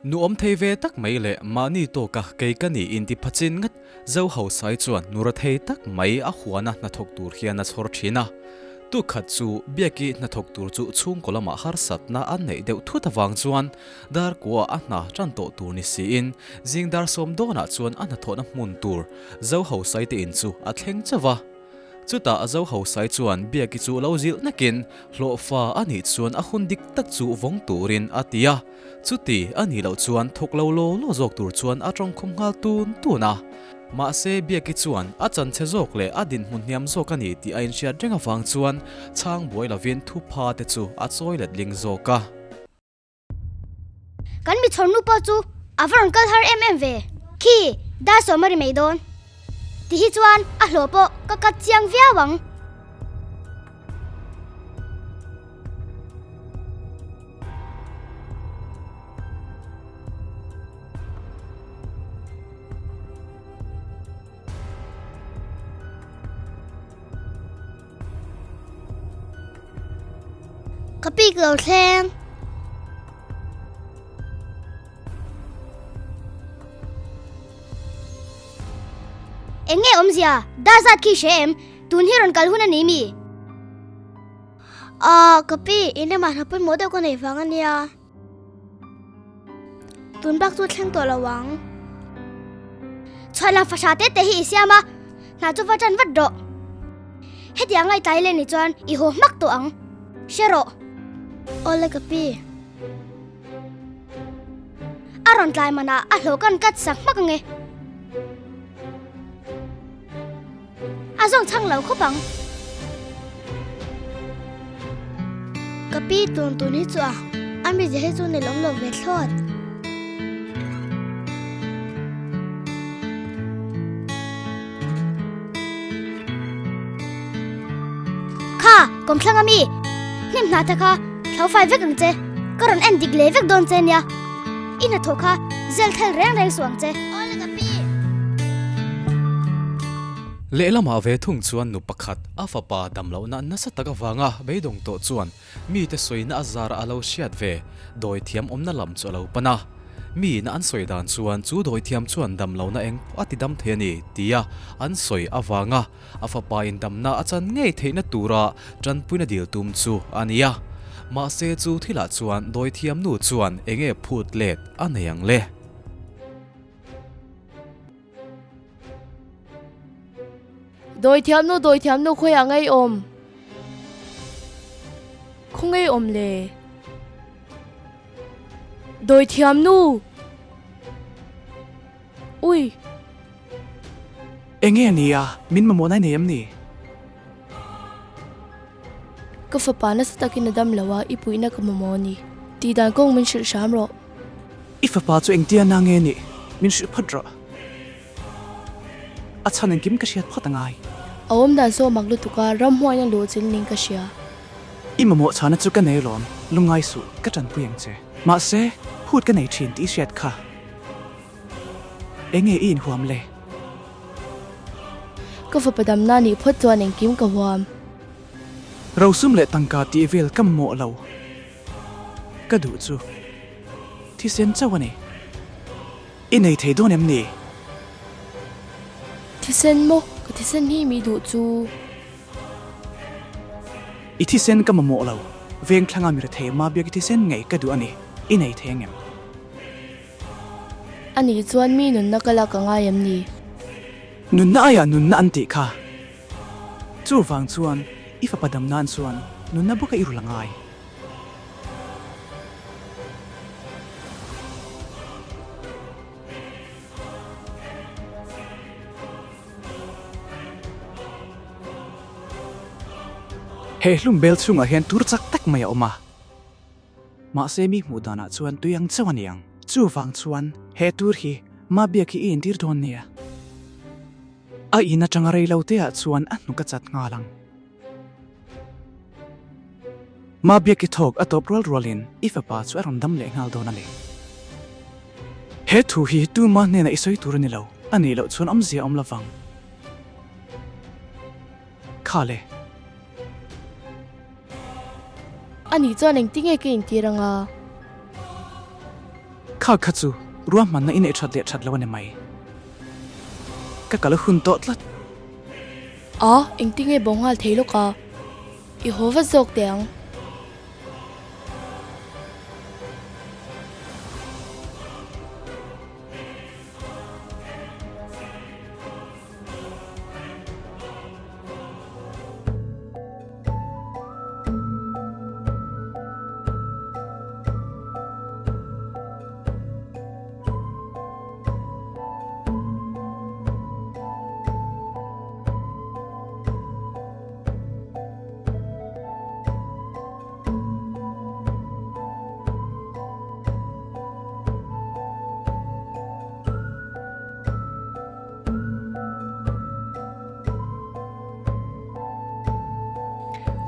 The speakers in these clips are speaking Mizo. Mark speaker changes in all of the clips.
Speaker 1: Nuam thei ve tak mai leh mahni tawka kei ka ni inti phachin ngat Zo Hausai chuan nura thei tak mai a huana hnathawk tur hian a chhawr thin a. Tukhat chu Biaki hnathawk tur chu chhungkaw lamah harsatna a neih deuh thut avang chuan Darkua a hna tan tawh tur ni siin zing dar sawm dawnah chuan a hnathawhna hmun tur Zo Hausai te in chu a thleng chauh va. Chutah Zo Hausai chuan Biaki chu lo zilh nakin hlawhfa a nih chuan a hun dik tak chu vawng turin a ti a. Chuti a nih loh chuan thawk lo law law zawk tur chuan a tawngkhum nghal tun tun a. Mahse Biaki chuan a chanchhe zawk leh a dinhmun hniam zawk a ni tih a inhriat reng avang chuan chhang buai lovin thupha te chu a chawi letling zawk a.
Speaker 2: Kan mi chhawr nu pawh chu a va rawn kal har em em ve. Khi, dar sawm a ri mai dawn. Ti hi chuan a hlawh pawh ka cut chiang viau ang. Ka pik lo thleng. Eng nge awmzia? Dar zat khi hre em? Tun hi rawn kal hun a ni mi? Ah, ka pi, in lamah hna pawimawh deuh ka nei vang a nia. Tun bak chu thleng tawh lo ang. Chhuah lam fahra te te hi i siam a, hna chu va tan vat rawh. Hetiang a i tlai leh ni chuan i haw hmak tawh ang. Hre rawh. Awle ka pi. A rawn tlai manah a hlawh kan cut sak hmak ange. A zawng chhang lo khawp ang. Ka pi tun tun hi chu a a mizia hi chu nelawm lo ve thlawt. Kha, kawmthlang ami, hnim hna te kha thlo fai vek ang che. Ka rawn en dik leh vek dawn che nia. I hnathawh kha zel thel reng reng suh ang che. Awle ka pi.
Speaker 1: Lehlamah ve thung chuan nu pakhat a fapa damlohna nasa tak avanga beidawng tawh chuan mite sawina a zar a lo hriat ve dawithiam awmna lam chu a lo pan a. Miin an sawi dan chuan chu dawithiam chuan damlohna eng pawh a ti dam thei a ni tia an sawi avanga A fapa in damna a chan ngei theihna tura tanpuina dil tum chu a ni a. Mahse chu thilah chuan dawithiam nu chuan enge phut let a nei ang le?
Speaker 3: Dawithiam nu, dawithiam nu khawiah ngei awm? Khaw ngei awm le? Dawithiam nu! Ui!
Speaker 4: Enge a nia, min mamawh nai nei em ni?
Speaker 3: Ka fapa nasa takin a dam lo a, i puihna ka mamawh a ni. Tih dan kawng min hrilh hram rawh.
Speaker 4: I fapa chu engtia na nge nih? Min hrilh phawt rawh. A chhan engkim ka hriat phawt a ngai.
Speaker 3: A awm dan saw mak lutuk a, ramhuain a luh chil ning ka hria.
Speaker 4: I mamawh chhana chu ka nei lawm, lungngai suh, ka tanpui ang che. Mahse, phut ka nei thin tih i hriat kha. Enge i inhuam le?
Speaker 3: Ka fapa damna nih phawt chuan engkim ka huam.
Speaker 4: Rosum leh tangka tih vel ka mamawh lo. Ka duh chu thisen chauh a ni. I nei thei dawn em ni?
Speaker 3: Thisen maw? Ka thisen hi mi duh chu.
Speaker 4: I thisen ka mamawh lo. Vengthlanga mi rethei ma biak i thisen ngei ka duh a ni. I nei thei angem?
Speaker 3: A nih chuan mi nunna ka lak a ngai em ni?
Speaker 4: Nunna aiah nunna an tih kha. Chuvang chuan i fapa dam nan chuan nunna bawka i rul a ngai. He hlum bel chhungah hian tur chak tak mai a awm a. Mahse mi hmuh danah chuan tui ang chauh a ni ang. Chuvang chuan he tur hi Mabiak hi i intir dawn nia. A in atanga rei lo teah chuan a hnuk a chat nghal ang. Mabiak i thawk a tawp rual rualin i fapa chu a rawn dam leh nghal dawn a ni. He thu hi tuma hnenah i sawi tur a ni lo, a nih loh chuan awmzia a awm lovang. Kha le.
Speaker 3: A nih chuan engtin nge ka intir anga?
Speaker 4: Kha. Kha kha chu ruahmanna i neih that leh that lo a ni mai. Ka kal hun tawh tlat.
Speaker 3: A, engtinge bo nghal thei lawk a? I haw vat zawk teh ang.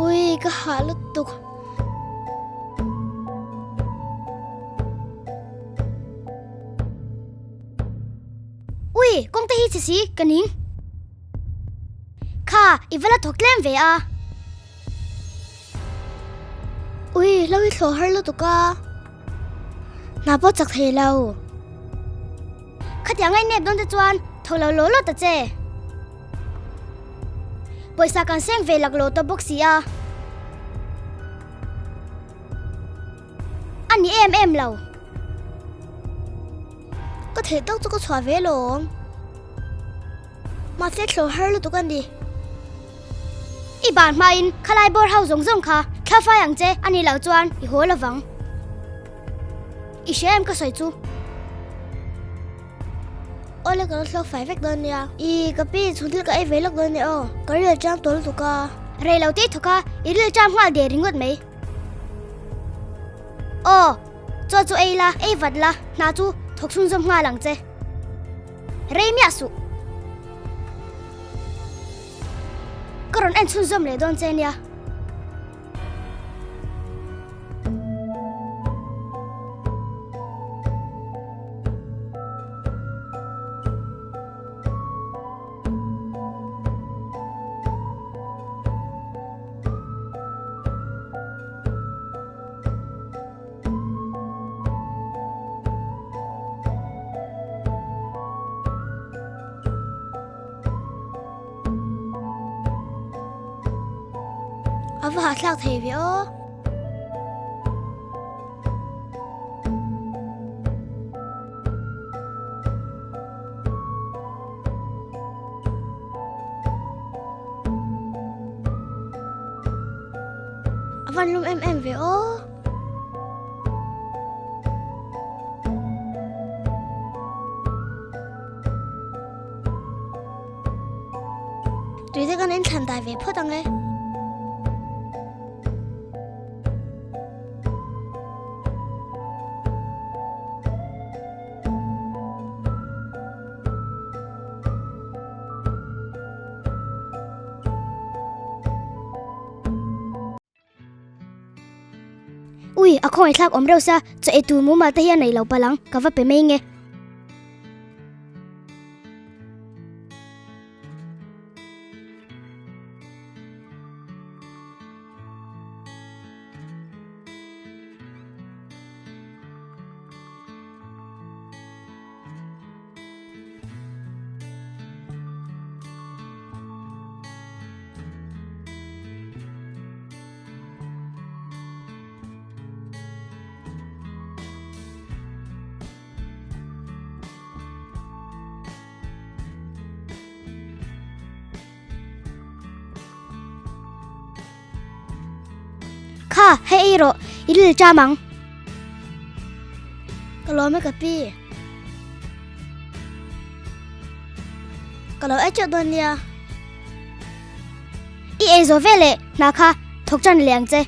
Speaker 2: Ui, ka hah lutuk. Ui, kawng te hi chhe si, ka ning. Kha, i va la thawk tlem ve a. Ui, lo i thlawh har lutuk a. Hna pawh chak thei lo. Khatiang a inep dawn te chuan tho lo law law ta che. Pawisa kan seng ve lak lo tawh bawk si a. A ni em em lo. Ka theih tawk chu ka chhuah ve lawm. Mahse thlawh har lutuk a ni. I ban hmain khalai bawr ho zawng zawng kha thla fai ang che a nih loh chuan i haw lovang. I hria em ka sawi chu? Awle ka lo thlawk fai vek dawn nia. I ka pi chhung thil ka ei ve lawk dawn nia aw. Ka ril cham tawh lutuk a. Rei lo tih thawk a, i ril cham nghal der ringawt mai. Aw, chaw chu ei la, ei vat la, hna chu thawk chhunzawm nghal ang che. Rei miah suh. Ka rawn en chhunzawm leh dawn che nia. A va hahthlak thei ve aw. A van lum em em ve aw. Tui te kan inthlan dai ve phawt ang e. Ui, a khawngaih thlak awm reuh sa, chaw ei tur mumal te hi a nei lo palh ang, ka va pe mai nge. Kha, hei ei rawh, i ril ṭam ang. Ka lawm e ka pi. Ka lo ei teuh dawn nia. I ei zawh ve leh hna kha thawk ṭan leh ang che.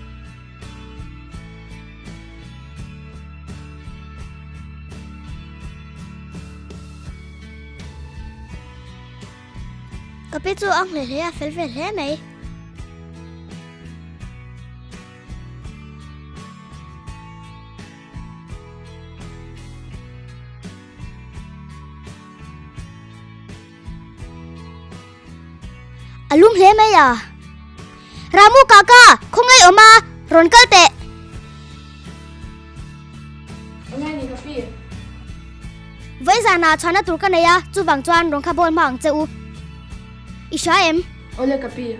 Speaker 2: Ka pi chu a hle hle a fel ve hle mai. A lum hle mai a. Ramu kaka, khawngaih awm a, rawn kal teh.
Speaker 3: Enge ni ka pi?
Speaker 2: Vawi zanah chhuahna tur ka nei a, chuvang chuan rawng kha bawl hma ang che u. I hria em?
Speaker 3: Awle ka pi.